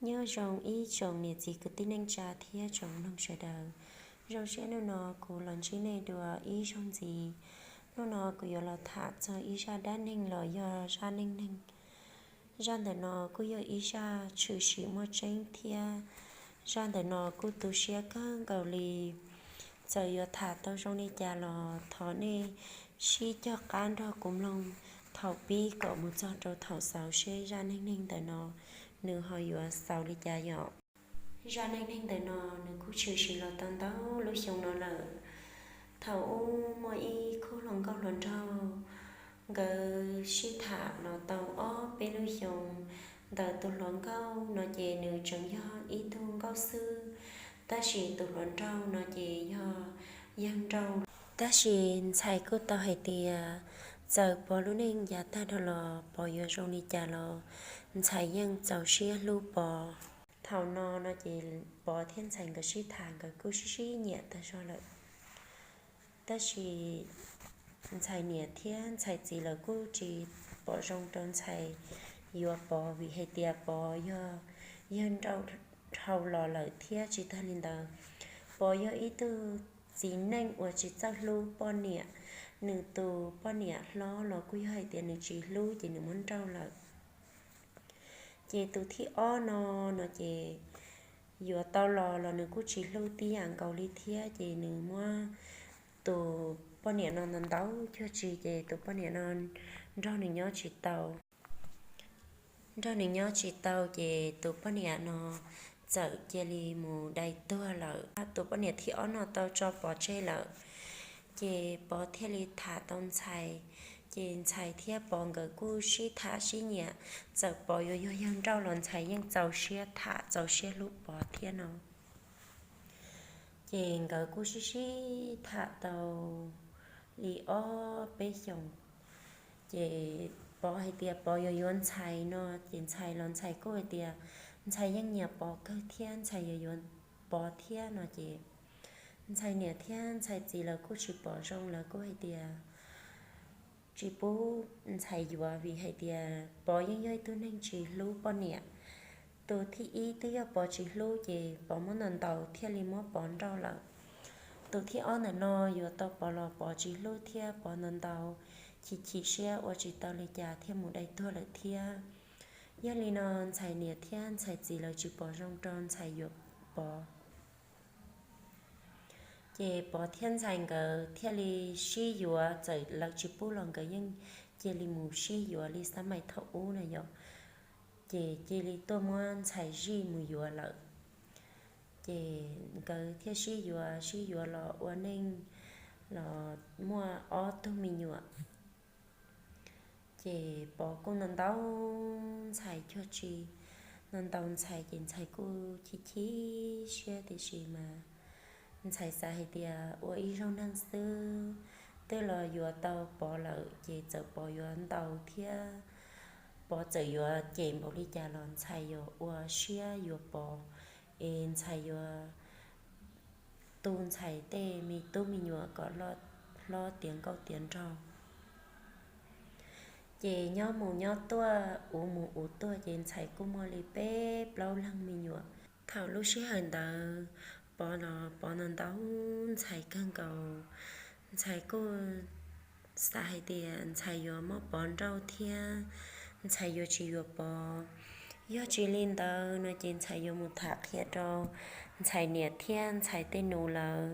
Nyob zoo ib tsoom niam txiv kwv tij neej tsa thiab tsoom mloog sawv daws. Zoo siab hnub no kuv los ntsib nej dua ib zaug ntxiv. Hnub no kuv yuav los tham txog ib zaj dab neeg los yog zaj neej neeg. Zaj ntawm no kuj yog ib zaj tshwm sim muaj tseeb thiab zaj ntawm no kuj tu siab kawg nkaus li. Txawm yuav tham tau zoo li cas los thov nej sib cog qab nrog kuv mloog thaum pib kom mus txog rau thaum xaus seb zaj neej neeg ntawm no nws ho yuav xaus li cas yom. Zaj neej neeg ntawm no nws kuj tshwm sim los tau ntau lub xyoo no lawm. Thaum ub muaj ib khub hluas nkauj hluas nraug, nkawd sib tham los tau ob peb lub xyoo. Ntawm tus hluas nkauj no ces nws tseem yog ib tug nkauj xwb, tab sis tus hluas nraug no ces yog yawg nrauj. Tab sis ntxhais kuj tau hais tias txawm Pov lub neej yav tag dhau los Pov yuav zoo li cas los ntxhais yeej txaus siab hlub Pov. Thaum no no ces Pov thiab ntxhais nkawd sib tham nkawd kuj sib sib nyiam tag zog lawm. Tab sis ntxhais niam thiab ntxhais txiv lawv kuj tsis pom zoo rau ntxhais yuav Pov vim hais tias Pov yog yawg nrauj dhau los lawm thiab tsis tag li ntawd, Pov yog ib tug txiv neej uas tsis txawj hlub poj niam. Nws tus poj niam hlob los kuj yog hais tias nws tsis hlub ces nws muab nrauj lawm. Ces tus thib ob no no ces yuav tau los los nws kuj tsis hlub tib yam nkaus li thiab ces nws muab tus poj niam no ntaus ntaus cuag tsi ces tus poj niam no nrog nws nyob tsis tau. Nrog nws nyob tsis tau ces tus poj niam no txawm cia li mus dai tuag lawm. Tus poj niam thib ob no tau tso Pov tseg lawm, ces Pov thiaj li tham tau ntxhais. Ces ntxhais thiab Pov nkawd kuj sib tham sib nyiam, txawm Pov yuav yog yawg nrauj los ntxhais yeej txaus siab tham txaus siab hlub Pov thiab no. Ces nkawd kuj sib sib tham tau li ob peb xyoos. Ces Pov hais tias Pov yuav yuav ntxhais no, ces ntxhais los ntxhais kuj hais tias ntxhais yeej nyiam Pov kawg thiab ntxhais yuav yuav Pov thiab no ces ntxhais niam thiab ntxhais txiv lawv kuj tsis pom zoo, lawv kuj hais tias tsis pub ntxhais yuav vim hais tias Pov yeej yog ib tug neeg tsis hlub poj niam. Tus thib ib twb yog Pov tsis hlub ces Pov muab ntaus ntaus thiaj li muab Pov nrauj lawm. Tus thib ob ntawm no yuav tau Pov los Pov tsis hlub thiab Pov ntaus ntaus, chim chim siab ua tsis tau li cas thiaj mus dai tuag lawm thiab. Yog li no ntxhais niam thiab ntxhais txiv lawv tsis pom zoo rau ntxhais yuav Pov. Ces Pov thiab ntxhais nkawd thiaj li sib yuav, txawm lawv tsis pub los nkawd yeej cia li mus sib yuav li xab mais thaum ub na yom. Ces cia li tuaj muab ntxhais zij mus yuav lawm. Ces nkawd thiaj sib yuav, sib yuav los ua neej los muaj ob tug me nyuam. Ces Pov kuj ntaus ntaus ntxhais cuag tsi, ntaus ntaus ntxhais ces ntxhais kuj chim chim siab tiam sis mas ntxhais xav hais tias ua ib zaug neeg xwb, twb los yuav tau Pov lawm ces txawm Pov yuav ntaus thiab Pov txawm yuav cem npaum li cas los ntxhais yuav ua siab yuav Pov, es ntxhais yuav tu ntxhais tej me tub me nyuam kom hlob tiav nkauj tiav nraug. Ces nyob mus nyob tuaj, uv mus uv tuaj ces ntxhais kuj muaj li peb plaub leeg me nyuam. Thaum lub sij hawm ntawd Pov los Pov ntaus ntaus ntxhais kawg nkaus. Ntxhais kuj xav hais tias ntxhais yuav muab Pov nrauj thiab ntxhais yuav tsis yuav Pov. Yog tsis li ntawd no ces ntxhais yuav mus tham qhia rau ntxhais niam thiab ntxhais tej nus lawm.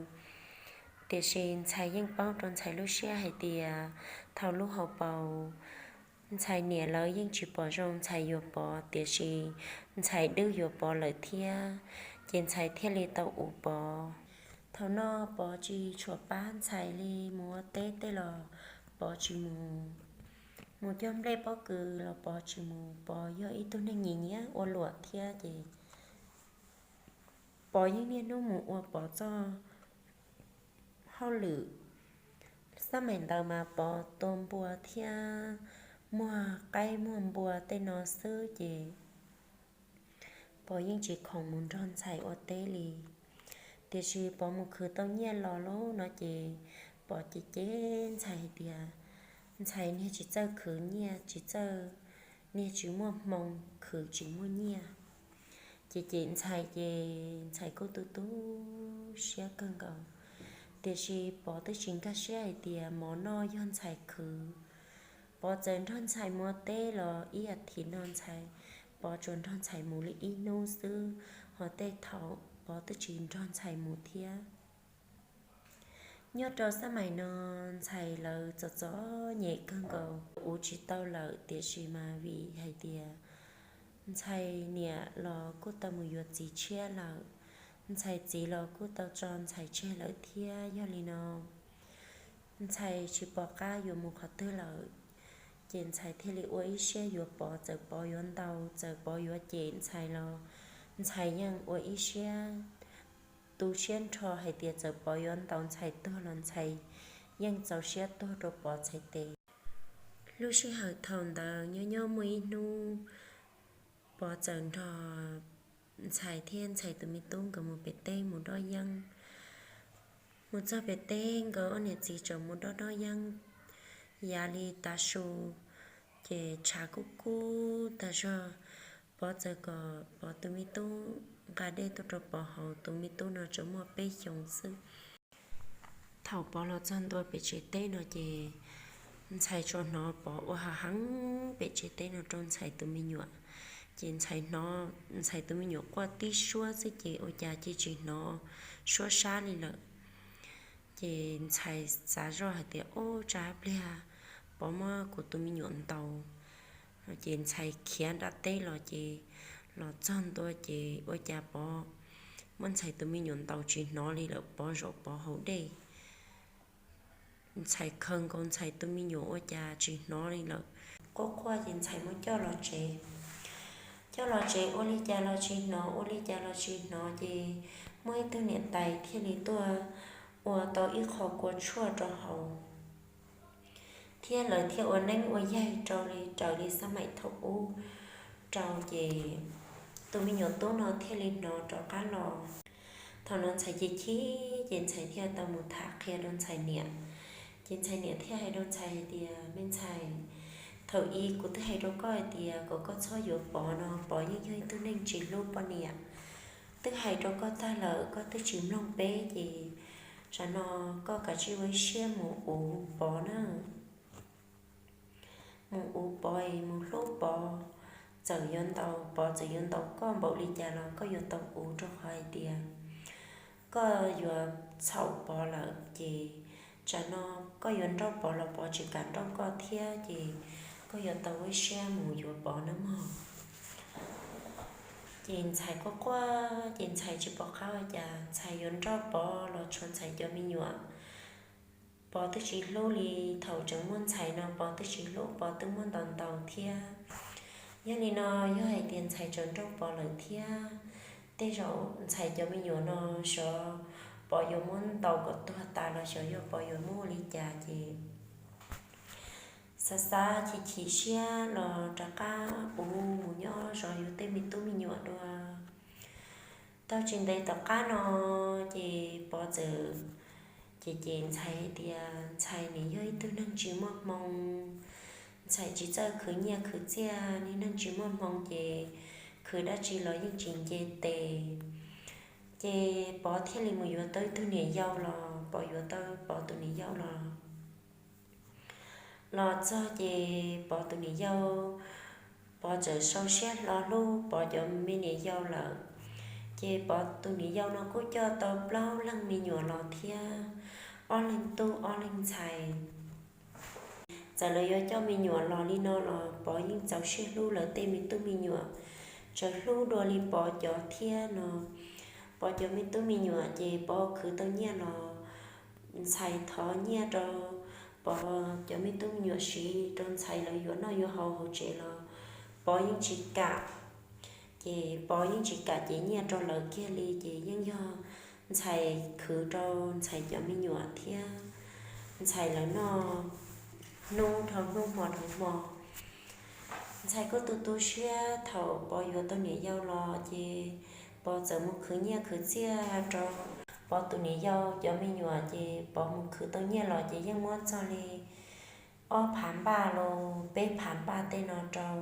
Tiam sis ntxhais yeej paub rau ntxhais lub siab hais tias thaum lub hauv paus ntxhais niam lawv yeej tsis pom zoo ntxhais yuav Pov, tiam sis ntxhais twb yuav Pov lawm thiab, ces ntxhais thiaj li tau uv Pov. Thaum no Pov tsis tshua pab ntxhais li, mus ua teb tej los Pov tsis mus, mus cog nplej pob kws los Pov tsis mus. Pov yog ib tug neeg nyiam nyiam ua luam thiab ces Pov yeej niaj hnub mus ua Pov txoj hauj lwm. Xab mais ntawd mas Pov tua npua thiab muag qaib muag npua tej no xwb ces Pov yeej tsis khoom mus nrog ntxhais ua teb li. Tiam sis Pov mus khwv tau nyiaj los lawm no ces Pov cem cem ntxhais hais tias ntxhais niag tsis txawj khwv nyiaj, tsis txawj, niag tsis muaj hmoo, khwv tsis muaj nyiaj. Ces ces Ntxhais ces Ntxhais kuj tu tu siab kawg nkaus, tiam sis Pov twb tsis nkag siab hais tias mov noj yog Ntxhais khwv. Pov txawm nrog Ntxhais mus teb los ib as thiv no Ntxhais, Pov tsuas nrog Ntxhais mus li ib hnub xwb, ho tej thaum Pov twb tsis nrog Ntxhais mus thiab. Nyob rau xab maim no, Ntxhais lawv txom txom nyem kawg nkaus, ua tsis tau lawm, tiam sis mas vim hais tias Ntxhais niam los kuj tau mus yuav txiv tshiab lawm, Ntxhais txiv los kuj tau tso Ntxhais tseg lawm thiab. Yog li no Ntxhais tsis pom qab yuav mus qhov twg lawm, ces Ntxhais thiaj li ua ib siab yuav Pov. Txawm Pov yuav ntaus, txawm Pov yuav cem Ntxhais los Ntxhais yeej ua ib siab tu siab nrho hais tias txawm Pov yuav ntaus Ntxhais tuag los Ntxhais yeej txaus siab tuag rau Pov txhais tes. Lub sij hawm thaum ntawd nyob nyob muaj ib hnub, Pov txawm nrog Ntxhais thiab Ntxhais tus me tub nkawd mus pem teb mus dob yeeb. Mus txog pem teb nkawd ob niam txiv tseem mus dob dob yeeb yav li tav su, ces tshav kub kub tag zog. Pov txawm kom Pov tus me tub nqa dej tuaj rau Pov haus, tus me tub no tseem muaj peb xyoos xwb. Thaum Pov los txog ntua pem tsev teb no ces Ntxhais tsuas hnov Pov ua hav heev pem tsev teb no rau Ntxhais tus me nyuam. Ces Ntxhais hnov Ntxhais tus me nyuam quaj tib suab xwb ces ua cas cia tsis hnov suab sab li lawm. Ces Ntxhais xav zoj hais tias, Ub, tsam pliag Pov muab kuv tus me nyuam ntaus. Ces Ntxhais khiav nram teb los ces los txog ntua ces ua cas Pov muab Ntxhais tus me nyuam ntaus tsis hnov li lawm, Pov zaum Pov haus dej. Ntxhais khaws nkaus Ntxhais tus me nyuam ua cas tsis hnov li lawm. Quaj quaj ces Ntxhais muab coj los tsev. Coj los tsev ua li cas los tsis hnov, ua li cas los tsis hnov ces muaj ib tug niam tais thiaj li tuaj ua tau ib qho kua tshuaj rau haus, thiab lawv thiaj ua neeb ua yaig rau li raws li xab maim thaum ub rau ces tus me nyuam tub no thiaj li hnov rov qab los. Thaum no Ntxhais chim chim ces Ntxhais thiaj tau mus tham qhia rau Ntxhais niam. Ces Ntxhais niam thiaj hais rau Ntxhais hais tias, Me ntxhais, thaum ub kuv twb hais rau koj hais tias kom koj txhob yuav Pov no, Pov yeej yog ib tug neeg tsis hlub poj niam. Twb hais rau koj tag lawm koj twb tsis mloog peb ces tsam no koj kav tsij ua ib siab mus uv Pov na. Mus uv Pov es mus hlub Pov, txawm yuav ntaus Pov, txawm yuav ntaus koj npaum li cas los koj yuav tau uv, rau qhov hais tias koj yuav txhaum Pov lawm ces tsam no koj yuav nrauj Pov los Pov tsis kam nrauj koj thiab ces koj yuav tau ua ib siab mus yuav Pov nawb mog. Ces Ntxhais quaj quaj ces Ntxhais tsis pom qab ua cas, Ntxhais yuav nrauj Pov los tshuav Ntxhais cov me nyuam Pov twb tsis hlub li. Thaum tseem muaj Ntxhais no Pov twb tsis hlub, Pov twb muab ntaus ntaus thiab. Yog li no, yog hais tias Ntxhais tseem nrauj Pov lawm thiab, tej zaum Ntxhais cov me nyuam no xyov Pov yuav muab ntaus kom tuag tas los xyov yog Pov yuav muab ua li cas ces xav xav chim chim siab los rov qab uv mus nyob zov yus tej me tub me nyuam dua. Tau tsis ntev tom qab no ces Pov txawm cem cem Ntxhais hais tias Ntxhais nim yog ib tug neeg tsis muaj hmoo, Ntxhais tsis txawj khwv nyiaj khwv txiaj, niag neeg tsis muaj hmoo ces khwv dab tsi los yeej tsis nce tes. Ces Pov thiaj li mus yuav tau ib tug niam yau los, Pov yuav tau Pov tus niam yau los. Los txog ces Pov tus niam yau, Pov txawm sau siab hlo hlub Pov cov me niam yau lawm. Ces Pov tus niam yau no kuj coj tau plaub leeg me nyuam los thiab, ob leeg tub ob leeg ntxhais. Txawm lawv yuav coj me nyuam los li no los Pov yeej txaus siab hlub lawv tej me tub me nyuam, txawm hlub dua li Pov cov thiab no. Pov cov me tub me nyuam ces Pov khwv tau nyiaj los Ntxhais thov nyiaj rau Pov cov me tub me nyuam siv rau Ntxhais lawv yuav noj yuav haus hauv tsev los Pov yeej tsis kam. Ces Pov yeej tsis kam ces nyiaj rau lawv kiag li, ces yeej yog Ntxhais khwv rau Ntxhais cov me nyuam thiab Ntxhais lawv noj hnub dhau hnub hmo dhau hmo. Ntxhais kuj tu tu siab, thaum Pov yuav tau niam yau los ces Pov txawm mus khwv nyiaj khwv txiaj rau Pov tus niam yau cov me nyuam, ces Pov mus khwv tau nyiaj los ces yeej muab txog li ob phav npaj los peb phav npaj tej no rau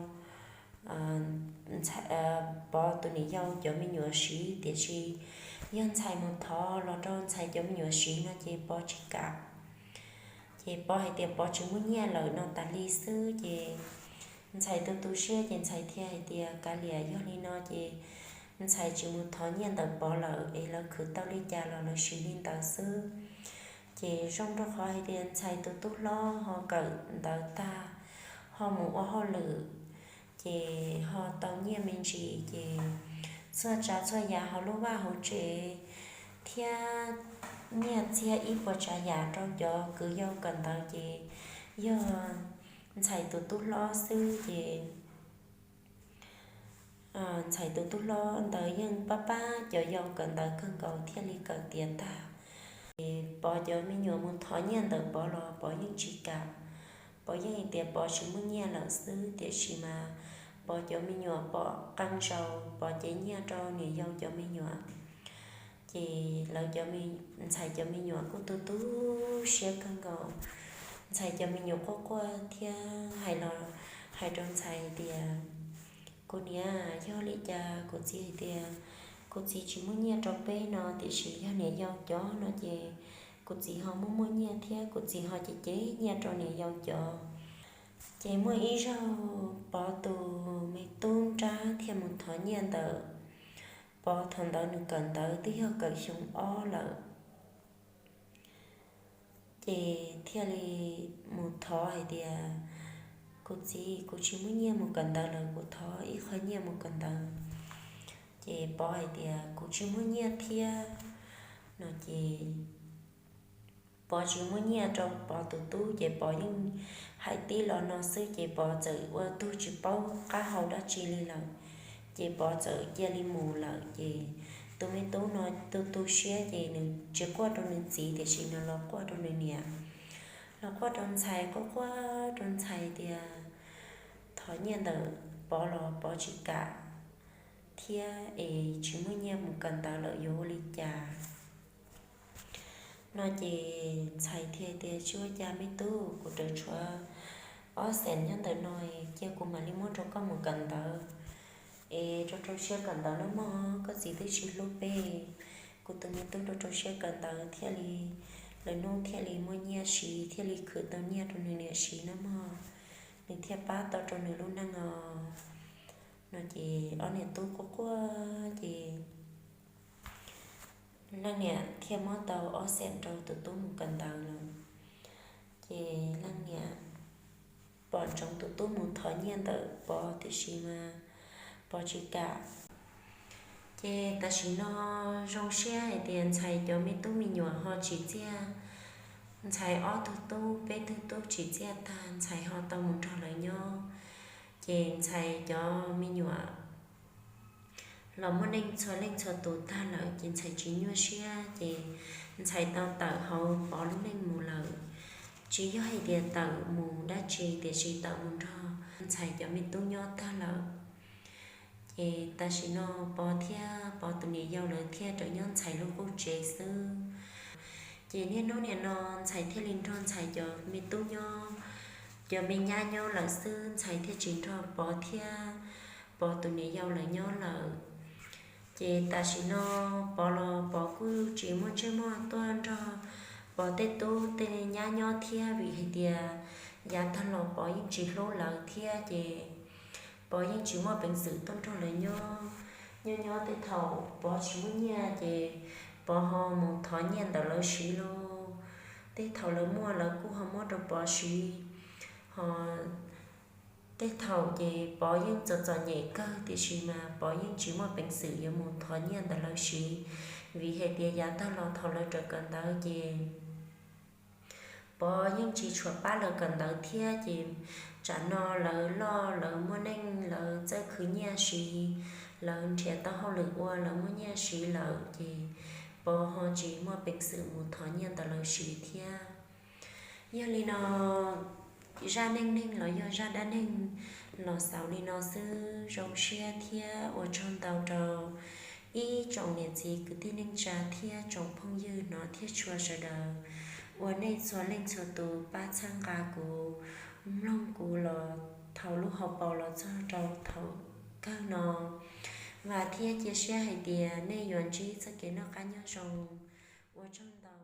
Pov tus niam yau cov me nyuam siv, tiam sis yog Ntxhais mus thov los rau Ntxhais cov me nyuam siv no ces Pov tsis kam. Ces Pov hais tias Pov tsis muaj nyiaj lawm no tas li xwb ces Ntxhais tu tu siab ces Ntxhais thiaj hais tias kav liam, yog li no ces Ntxhais tsis mus thov nyiaj ntawm Pov lawm es lawv khwv tau li cas los lawv siv li ntawd xwb. Ces zoo rau qhov hais tias Ntxhais tus tub hlob ho kawm ntawv tag, ho mus ua hauj lwm, ces ho tau nyiaj me ntsis ces txhua tsav txhua yam hauv lub vaj hauv tsev thiab nyiaj txiag ib puas tsav yam rau cov kwv yau kawm ntawv ces yog Ntxhais tus tub hlob xwb ces Ntxhais tus tub hlob ntawd yeej pab pab cov yau kawm ntawv kawg nkaus thiaj li kawm tiav tag. Ces Pov cov me nyuam mus thov nyiaj ntawm Pov los Pov yeej tsis kam. Pov yeej hais tias Pov tsis muaj nyiaj lawm xwb, tiam sis mas Pov cov me nyuam pom qee zaus Pov cev nyiaj rau niam yau cov me nyuam. Ces lawv, Ntxhais cov me nyuam kuj tu tu siab kawg nkaus. Ntxhais cov me nyuam quaj quaj thiab hais los hais rau Ntxhais tias, kuv niam, yog li cas kuv txiv hais tias kuv txiv tsis muaj nyiaj rau peb no, tiam sis yog niam yau cov no ces kuv txiv ho muaj muaj nyiaj thiab kuv txiv ho cev cev nyiaj rau niam yau cov. Ces muaj ib zaug Pov tus me tub nrab thiaj mus thov nyiaj ntawm Pov, thaum ntawd nws kawm ntawv twb yog kawm xyoo ob lawm. Ces thiaj li mus thov hais tias, kuv txiv, kuv tsis muaj nyiaj mus kawm ntawv lawm, kuv thov ib qho nyiaj mus kawm ntawv. Ces Pov hais tias kuv tsis muaj nyiaj thiab no ces Pov tsis muaj nyiaj rau Pov tus tub ces Pov yeej hais tib los no xwb ces Pov txawm ua tug tsis paub qab hau dab tsi li lawm, ces Pov txawm cia li mus lawm. Ces tus me tub no tu tu siab ces nws tsis quaj rau nws txiv tiam sis nws los quaj rau nws niam. Los quaj rau Ntxhais, quaj quaj rau Ntxhais tias thov nyiaj ntawm Pov los Pov tsis kam thiab es tsis muaj nyiaj mus kawm ntawv lawm yuav ua li cas no ces Ntxhais thiaj tias, tsis ua cas me tub, kuv tseem tshuav ob xees nyob ntawm no, cia kuv mam li muab rau koj mus kawm ntawv es rau rau siab kawm ntawv nawb mog, koj txiv twb tsis hlub peb. Kuv tus me tub rau rau siab kawm ntawv thiaj li lwm hnub thiaj li muaj nyiaj siv, thiaj li khwv tau nyiaj rau nws niam siv nawb mog, nws thiaj pab tau rau nws lub neej os no ces ob niam tub quaj quaj ces leej niam thiaj muab tau ob xees rau tus tub mus kawm ntawv lawm. Ces leej niam pom ntsoov tus tub mus thov nyiaj ntawm Pov tiam sis mas Pov tsis kam. Ces tam sim no zoo siab hais tias Ntxhais cov me tub me nyuam ho tsim txiaj, Ntxhais ob tug tub peb tug tub tsim txiaj tag Ntxhais ho tau mus nrog lawv nyob. Ces Ntxhais cov me nyuam los muaj neej txhua leej txhua tus tag lawm ces Ntxhais tsis nyuaj siab ces Ntxhais tau tawm hauv Pov lub neej mus lawm. Tsis yog hais tias tawm mus dab tsi tiam sis tawm mus nrog Ntxhais cov me tub nyob tag lawm. Ces tam sim no Pov thiab Pov tus niam yau lawv thiaj rov nyob Ntxhais lub qub tsev xwb. Ces niaj hnub nim no Ntxhais thiaj li nrog Ntxhais cov me tub nyob, cov me nyab nyob lawm xwb, Ntxhais thiaj tsis nrog Pov thiab Pov tus niam yau lawv nyob lawm. Ces tam sim no Pov los Pov kuj tsis muaj ntsej muag tuaj nrog Pov tej tub tej nyab nyob thiab vim hais tias yav tag los Pov yeej tsis hlub lawv thiab ces Pov yeej tsis muaj peev xwm tuaj nrog lawv nyob. Nyob nyob tej thaum Pov tsis muaj nyiaj ces Pov ho mus thov nyiaj ntawm lawv siv los, tej thaum lawv muaj lawv kuj ho muab rau Pov siv. Ho tej thaum ces Pov yeej txom txom nyem kawg tiam sis mas Pov yeej tsis muaj peev xwm yuav mus thov nyiaj ntawm lawv siv, vim hais tias yav tag los thaum lawv rov kawm ntawv ces Pov yeej tsis tshua pab lawv kawm ntawv thiab ces tsam no lawv loj lawv muaj neej lawv txawj khwv nyiaj siv, lawv nrhiav tau hauj lwm ua lawv muaj nyiaj siv lawm ces Pov ho tsis muaj peev xwm mus thov nyiaj ntawm lawv siv thiab. Yog li no, zaj neej neeg los yog zaj dab neeg los xaus li no xwb, zoo siab thiab ua tsaug ntau rau ib tsoom niam txiv kwv tij neej tsa thiab tsoom phooj ywg hnov thiab tshua sawv daws, ua nej txhua leej txhua tus pab txhawb nqa kuv, mloog kuv los thaum lub hauv paus los txog rau thaum kawg no. Vam thiab cia siab hais tias nej yuav ntsib txoj kev noj qab nyob zoo. Ua tsaug ntau.